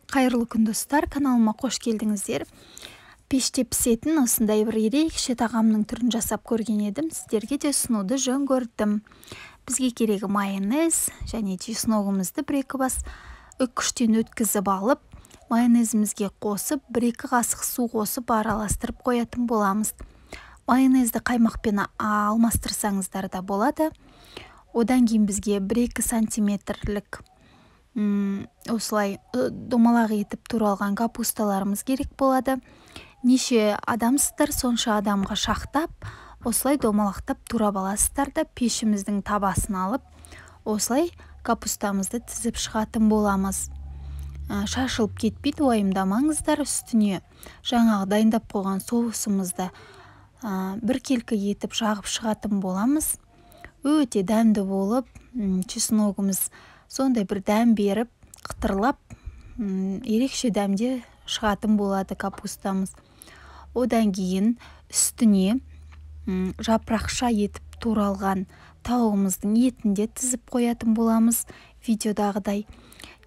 Қайырлы күн, достар! Каналыма қош келдіңіздер. Пеште пісетін осындай бір ерекше тағамның түрін жасап көрген едім, сіздерге де ұсынуды жөн көрдім. Бізге керегі майонез және чесногымызды бір-екі бас үккіштен өткізіп алып, майонезімізге қосып, бір-екі қасық су қосып, араластырып қоятын боламыз. Майонезді қаймақпен алмастырсаңыздар да болады. Одан кейін бізге 1-2 сантиметрлік осылай домалақ етіп туралған капусталарымыз керек болады. Неше адамсыздар, сонша адамға шақтап, осылай домалақтап турап аласыздар да, пешіміздің табасын алып, осылай капустамызды тізіп шығатын боламыз. Шашылып кетпейді, уайымдамаңыздар. Үстіне жаңағы дайындап қойған соусымызды біркелкі етіп жағып шығатын боламыз. Өте дәмді болып, чесногымыз сондай бір дәм беріп, қытырлап, ерекше дәмде шығатын болады капустамыз. Одан кейін үстіне жапырақша етіп туралған тауығымыздың етін де тізіп қоятын боламыз видеодағыдай.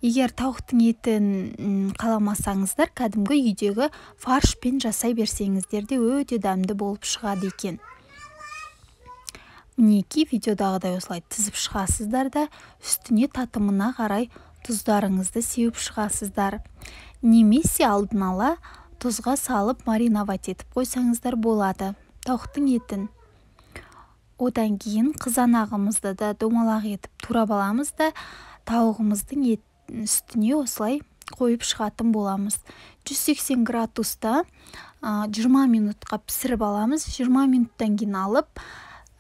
Егер тауықтың етін қаламасаңыздар, кәдімгі үйдегі фаршпен жасай берсеңіздер де өте дәмді болып шығады екен. Мінекей, видеодағыдай осылай тізіп шығасыздар да, үстіне татымына қарай тұздарыңызды сеуіп шығасыздар. Немесе алдын ала тұзға салып, мариновать етіп қойсаңыздар болады тауықтың етін. Одан кейін қызанағымызды да домалақ етіп турап аламыз да, тауығымыздың үстіне осылай қойып шығатын боламыз. 180 градуста 20 минутқа пісіріп аламыз. 20 минуттан кейін алып,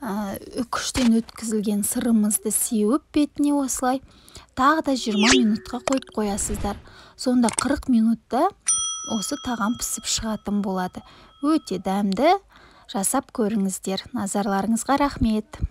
үкіштен өткізілген сырымызды сеуіп бетіне, осылай тағы да 20 минутқа қойып қоясыздар. Сонда 40 минутта осы тағам пісіп шығатын болады. Өте дәмді, жасап көріңіздер. Назарларыңызға рахмет.